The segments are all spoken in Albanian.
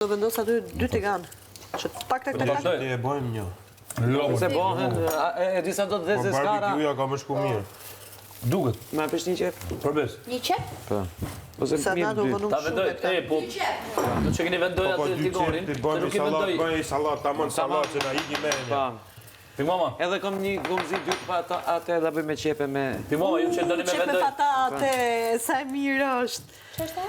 Do vendos aty dy tigan. Që tak tak tak tak. Ti e bëjmë një. Se bëhen, e di sa do të dhezë Po skara. barbecue-ja ka më shku mirë. Duket. Ma pesh një qep? Për bes. Një qep? Po. Ose Sa mirë na do dy. vënum Ta shumë vendoj, me këta. e, po, do që keni vendoj Po po atë dy tigonin, qep, ti se bëjmë nuk i sallat, vendoj. bëjmë sallat, tamam sallat që na iki menja. Pa. Big Mama, Edhe kam një gomzi dy pa atë edhe bëj me qepe me... Big Mama, ju që doni me Qep me vendoj. patate, sa e mirë është. Ç'është?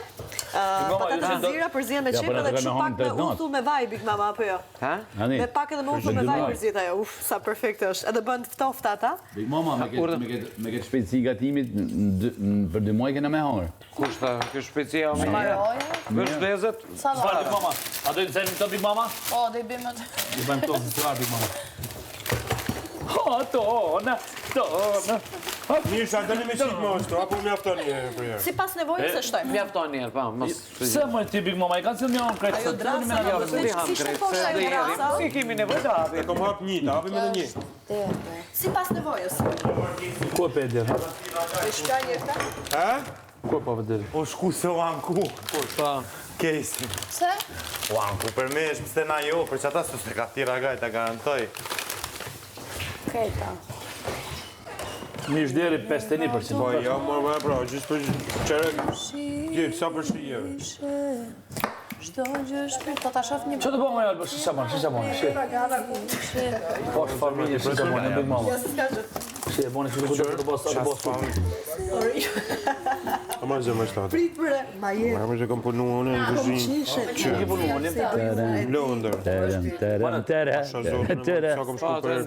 Patate të zira përzihen me Ja, qepë po na dhe të kështu kanë pak hënë me drejt natë. uthull me vaj Big Mama apo jo? Ha? Ani. Me pak edhe me uthull me vaj përzihet ajo. Uf, sa perfekte është. Edhe bën të ftofta ata. Big Mama, me këtë me këtë me këtë shpejtësi gatimit për dy muaj kena me hangër. Kush tha, kjo shpejtësia o mirë. Mbaroje. Vesh dhezet. Çfarë Big Mama? A do i themi këto Big Mama? Po, do i bëjmë atë. I bëjmë këto çfarë Big Mama? Ha, tona, tona. Mirë, sa doni me qitë më është, apo mjafton një herë për herë? Sipas nevojës e shtojmë. Mjafton një herë, pa, mos... Pse më ti Big Mama, i kanë sjellë një anë krejt. Ajo drasa, Jo, jo, se ti ham si krejt, shtë se ajo dhe drasa? jeri. Si kemi nevojë të hapim. E kom hap një, ta hapim edhe një. Sipas nevojës. Ku e pe deri? E shka një këta? Ha? Ku e pa deri? O shku se u anku. Pa. Kejsi. Pse? U anku për me, pse na jo, për që ata se se ka thira gaj, ta garantoj. Kreta. Mish deri 51%. Po, jo, më më pra, gjysë për qërë, gjë, sa për shijeve. Çdo gjë është po ta shoh një Ço të bëmë ajo Alba, si sa bën, si sa bën, si. Po familje si sa bën, Big Mama. Ja, s'ka gjë. Si e bëni kështu ku do të bësh, sa të bësh. Sorry. Ama zë më shtatë. Prit bre, ma je. Ma më që kom punu unë në kuzhinë. Që ke punu unë? Në Londër. Terem, terem, tere. Sha zotën, Tere. sa kom shku për herë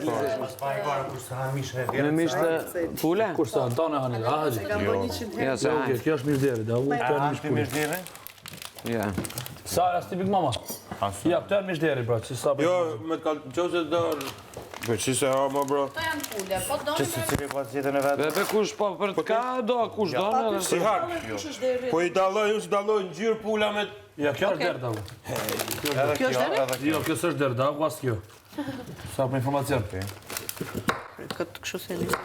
parë. Me mish të pule? Kurse Antone hani, a haxhi. Kam bërë 100 herë. Ja, se Jo, hajnë. kjo, kjo është mish deri, da u këto janë mish pule. Ja. Sa rasti Big Mama? Ja, këto janë mish deri, bro, që sa Jo, me të kallë, që se do... Po që se ha, më bro. Këto janë pule, po doni Që se cili pas jetën e vetë. Be, be kush po për të ka do, kush do në edhe. Si hak. Po i dalloj, unë si dalloj ngjyrë pula me... Ja, kjo është derë, da. Edhe kjo, edhe kjo. Jo, kjo s'është derë, da, as kjo. Sa për informacion. Këtë kështu se nisë.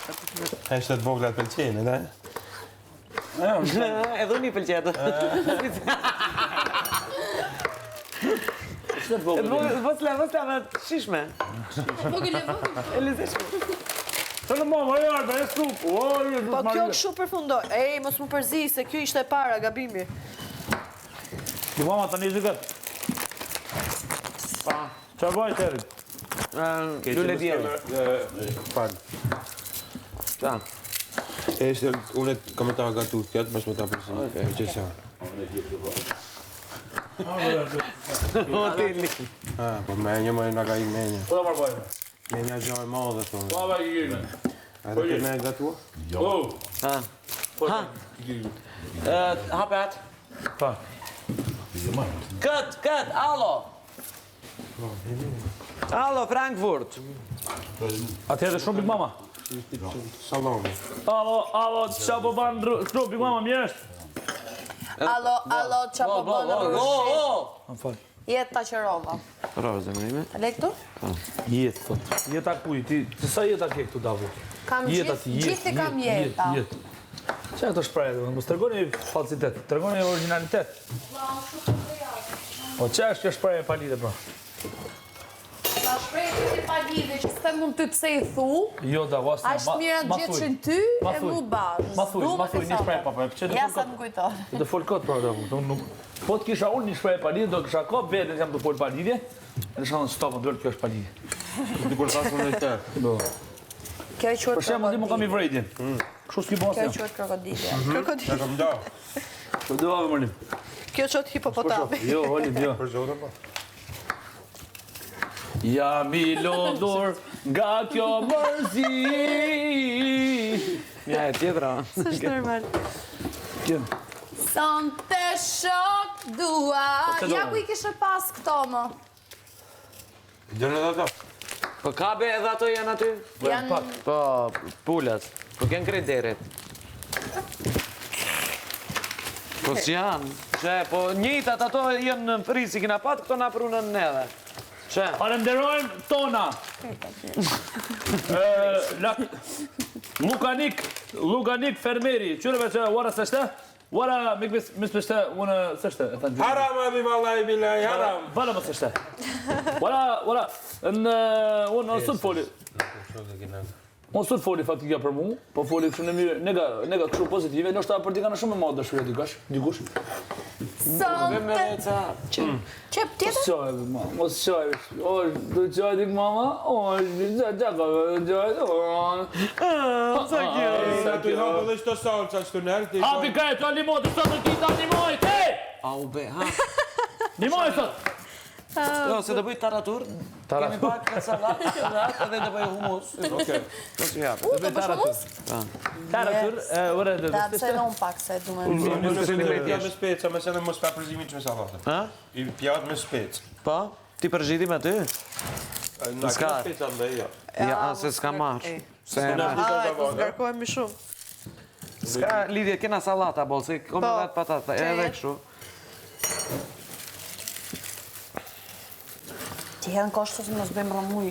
Heshtet vogla të pëlqejnë, edhe? Edhe unë i pëlqej ato. Është vogël. Vosla, vosla, më shishme. Vogël e vogël. E lezetshme. Të në mama, e Alba, e sup. O, e, Po kjo kështu përfundoi. Ej, mos më përzi se kjo ishte e para gabimi. Ti mama tani zë këtë. Pa. Çfarë bëj tëri? Lule dielli. Fal. Ta. E ishte, unë kam e ta gatu këtë, mos më ta përzi. Okej. Që sa. O, ti li. Ha, po me një më na ka ik me një. Po ta marr bëj. Me një gjë e madhe thonë. Pa ba i kemi. A do të me gatu? Oh, Ha. Ha. Ë, Hape atë. pa. Kët, kët, allo. Allo, Frankfurt. Atëherë shumë Big Mama. Sallami. Allo, allo, ça po ban tru Big Mama mirë është. Allo, allo, ça po bën Bo, rrushi? bo. Më fal. Jetë ta qërova. Rrozë, zemrime. Le këtu? Jetë thot. Jeta kuj, ti, ti sa jeta ke këtu Davu? Kam Jeta gjithë, ti, jetë, gjithë i kam jetë, jeta. Jetë, jetë. Qa këto shprehje, domethënë, mos tregoni falsitet, tregoni originalitet. Po qa është kjo shprehje pa lidhje pra? Ta shprehje ty si pa lidhje që s'them unë ty pse i thu, Jo, da, vas, A është mirë të gjithë ty ma e thuj. mu bashkë. Ma thuj, ma thuj, një shprehje pa, pa, që të Ja fol sa kot. më kujton. Të fol kot pra, da, unë nuk... Po të kisha unë një shprehje pa lidhje, do kisha kap veten që jam të fol pa lidhje, e të thënë stop, ndër kjo është pa lidhje. Dikur thas unë këtë. Do. Kjo quhet Për shembull, di më kam i vrejtjen. Kështu s'ki bën Kjo asnjë. quhet krokodilje. Krokodil. Ja kam da. Po do ave mërim. Kjo quhet hipopotami. Jo, Olim, jo. Për zotën po. Jam i lodhur nga kjo mërzi. Ja, e tjetra. S'është normal. Kjo. Sonte shok dua. Po, Ja ku i kishe pas këto më? Gjënë edhe ato. Po ka be edhe ato janë aty? Janë Pak. Po, pulat. Po kënë krejt deret. Po si janë? Që, po njëjtat ato janë në frizë, si kina pat, këto na prunën neve. Që? Falenderojmë Tona. Ë, Lak Lukanik, Lukanik fermeri. Qyre që ora s'është? Wala mikbes misbeshte unë s'është e thënë. Haram abi vallahi billahi haram. Wala mos është. Wala wala në unë sot foli. Unë sot foli faktikja për mu, po foli kështu në mënyrë nega nega kështu pozitive, ndoshta për dikën është shumë e madhe dashuria dikush, dikush. Sonte. Qep tjetër? Mos qaj, ma, mos qaj. O, do qaj dik mama, o, do qaj, do qaj, o. Sa kjo? Sa ti hapë edhe çto salca çto nert. Hapi krejt, ta limon, sot do ti ta limoj, te! A u be, ha? Limoj sot. Jo, se do bëj taratur. Kemi pak në sallat, sallat edhe do bëj humus. Okej. Do të jap. U, do bësh humus? Taratur, e, ore, do Da, pse edhe unë pak se du me Unë nuk e di pjatë me speca, me se mos pa përzimin me sallatën. Ha? I pjatë me spec. Po, ti përgjithim aty? Na S'ka. ka speca ndaj jo. Ja, a, se s'ka marrë. Se e marrë. Hajde, po zgarkohemi shumë. S'ka lidhje, kena sallata, bol, se kom Po, edhe atë patata, edhe qe. kështu. Ti hedhën koshtë se mos bëjmë rrëmuj.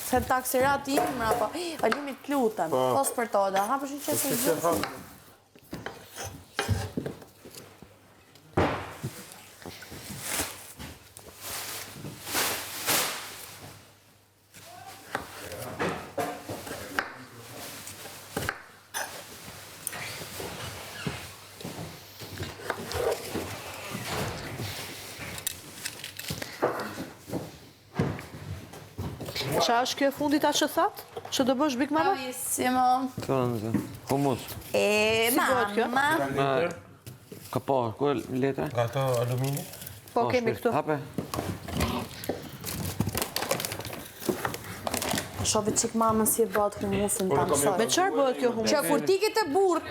Se taksirat i mrapa. Alimi të lutem, po s'për to, da hapësh një qese gjë. Qa është kjo e fundit atë që thatë? Që do bësh Big Mama? Bravissimo. Thonë, humus. E, Si bëhet kjo? mama. Ma, ka po, ku e letra? Nga ato alumini? Po kemi shpirt. këtu. Hape. Shofi qik mamën si e bëhet humusin ta mësoj. Me çfarë bëhet kjo humus? Që kur ti ke të burr,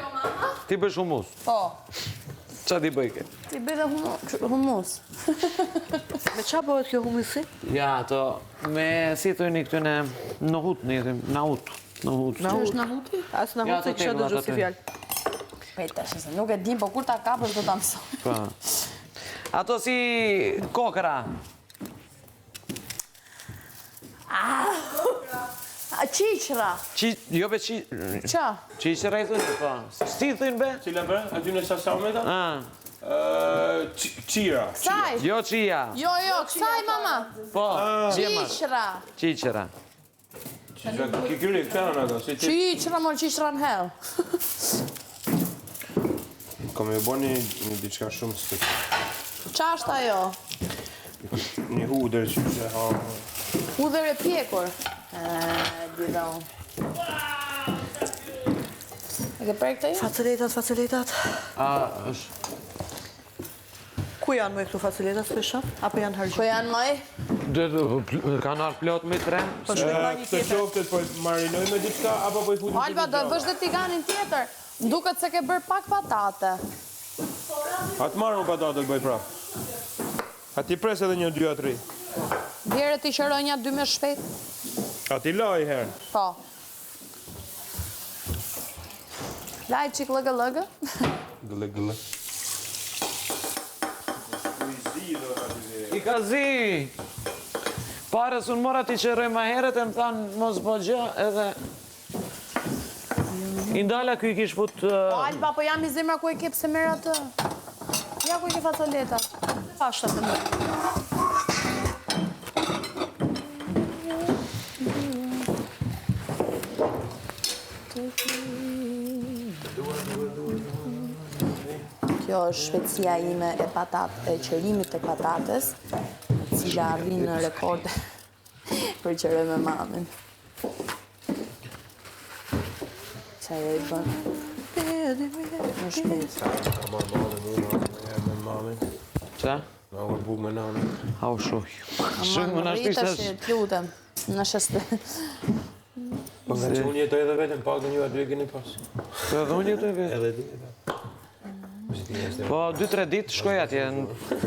Ti bësh humus. po, Qa ti bëj ke? ti bëj dhe humu- humus. Me çfarë bëhet kjo humusi? Ja, ato, me, si thojnë këtyne, nohut, ne themi, naut. Nohut. Që është nahuti? As na Ja, huti ato kisha tegla, dëgju ato si te- fjalë. Prit tash, se nuk e dim, po kur ta kapësh do ta mësoj. Po. Ato si kokra. A qiqra. Qi, jo be qi... Qa? Qiqra i thënë, po. Si i thënë be? Cila bë? Aty në sasameta? Ah, Ë, qira. Kësaj? jo qia. Jo, jo, kësaj mama. Po, djemër. Qiqra. Qiqra. Qira, kikyri, këta janë ato, si ti. Qiqra, mor qiqra në hell. Kam ju bo një, një diçka shumë speciale. Qa është ajo? Një hudër që që ha. Hudhër e pjekur. E, di dhe unë. E ke prek të ju? Facoletat, facoletat. A, është... Ku janë më këtu facoletat, s'po i shoh? Apo janë Ku harxhuar? janë moj? Kanë ardhë plot me tren. Po shkoj marr një Këto tjetër. qoftet po i marinoj me diçka apo po i futim? Alba, do e bësh dhe tiganin tjetër. Më Duket se ke bërë pak patate. A të marrë unë patatet bëj prapë. A ti pres edhe një, dy, a tri. Vjere ti qëroj një dy me shpejt. A ti laj herë. Po. Laj qik lëgë lëgë. Gëllë, gëllë. I ka zi! Parës unë mora ti qëroj ma herët e më thanë mos bo gjë edhe... I ndala ky i kish fut... Po Alba, po jam i zemra ku e ke pse merr atë? Ja ku i ke facoletat. Pashta të më. Kjo është shpejtësia ime e patat e qërimit të patates, e cila arrin në rekord për qëre me mamin. Qa e i bën më shpejt. Ka marrë mami, mu, mami, herë me mamin. Qa? Na u buk me nanën. Ha u shuj. Shuj më Aman, në rrit tash, ashtë të lutem. Në sheste. Po nga që unë jetoj edhe vetëm, pak në një aty e keni pas. Po edhe unë jetoj vetë. Edhe ti e Po si ti jeshte. Po, 2-3 ditë shkoj atje,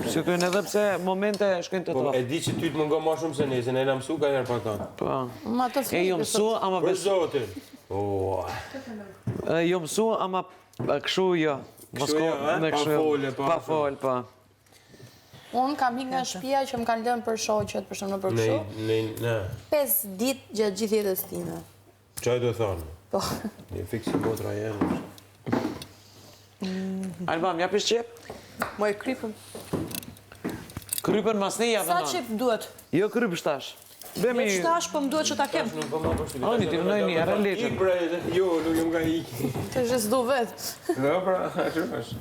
si thujnë edhe pse momente shkojnë të Po to. e di që ty të mungon më shumë se ne, se ne na mësu ka herë pa kanë. Po. Ma të E jo mësu, ama Për bes, zotin. Oh. e, jo mësu, ama e, kështu jo. Mos Kështu ko- jo, e? në Pa kështu jo. fole, pa Pa kështu. fol, po. Unë kam hik nga shtëpia që më kanë lënë për shoqet, për shembull për Ne kështu. ne ne. 5 ditë gjatë gjithë jetës time. Çfarë do thonë? Po. Një fiksi motra jeme. Alba, më japish qep? Moj kripën. Krypën mas ne ja Sa qep duhet? Jo krypë shtash. Bëmi... Jo shtash, po më duhet që ta kem. Oni, ti vënoj një herë letër. Jo, nuk jam nga iki. Të që s'du vetë. Do, pra, ashtu është.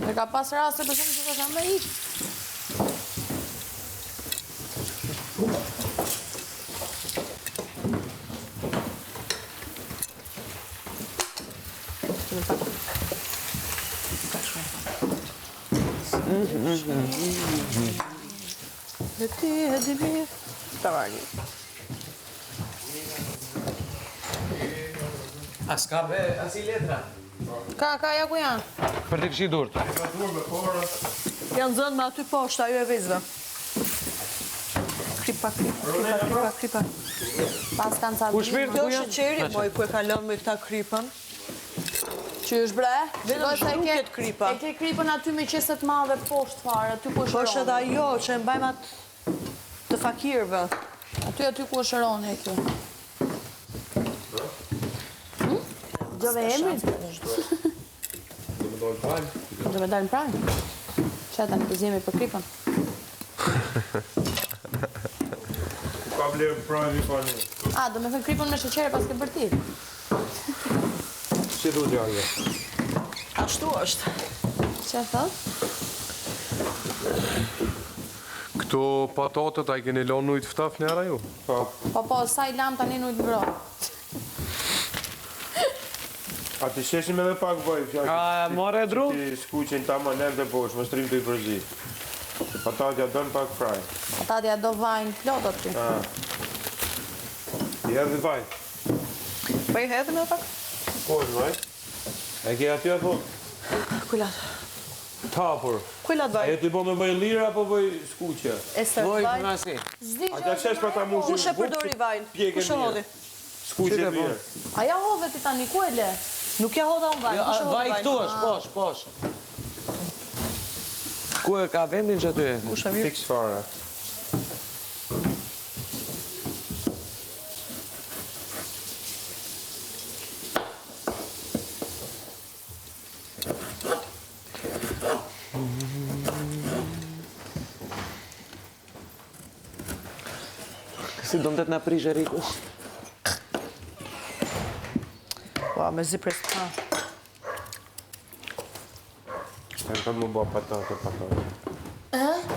Dhe ka pas raste për shumë që ka me ikë. Dhe ti e di mirë. Ta varni. A s'ka be, as i letra? Ka, ka, ja ku janë. Për të fshi durt. Janë zënë me aty poshtë, ajo e vezëve. Kripa, kripa, kripa, kripa, kripa. Pas kanë ca Ku shpirt, Kjo ku janë? sheqeri, moj, ku e ka lënë me këta kripën. Që është bre? Vetëm Shikoj se e ke- zhduket kripa. E ke kripën aty me qeset madhe poshtë fare, aty ku është Po është edhe roni. ajo që e mbajmë atë të fakirëve. Aty aty ku është roni e kjo. Hm? Gjove emrin? Do me dalë pranë. Që tani të zjemi për kripën? Ku ka blerë prajmi pa ne. A, do me thënë kripën me sheqer e pas ke bërë ti. Si du djalë? Ashtu është. Që thot? Këto patatet, a i keni lanë ujë të ftoft një herë ju? Po. Po, po, sa i lam tani në ujë të ngrohtë. A ti sheshim edhe pak vaj, fjallë. A, more dru? Ti skuqen ta më nërë të poshtë, mos trim të i përzi. Se patatja don pak fraj. Patatja do vajin plot aty. I hedhi vaj. Po i hedhim edhe pak? Po, është vaj. E ke aty apo? Ku i lat? Tapur. Ku i lat vaj? Ajo ti bo me bëj lira apo bëj skuqe? Ester, Voj, vaj. masi. S'di A gjë. ta shesh pa ta mushin? Kush e përdori vajin? Pjeke Kush e mirë. hodhi? Skuqe mirë. A ja hodhe ti tani, ku e le? Nuk ja hodha unë vajin, Jo, kush e hodhi Vaj vajin? këtu është, poshtë, poshtë. Ku e ka vendin që aty e? Kush e mirë? Fiks fare. Si do më të na prish Eriku? Ua, me zi pres. Ah. Kanë kanë më bo patate, patate.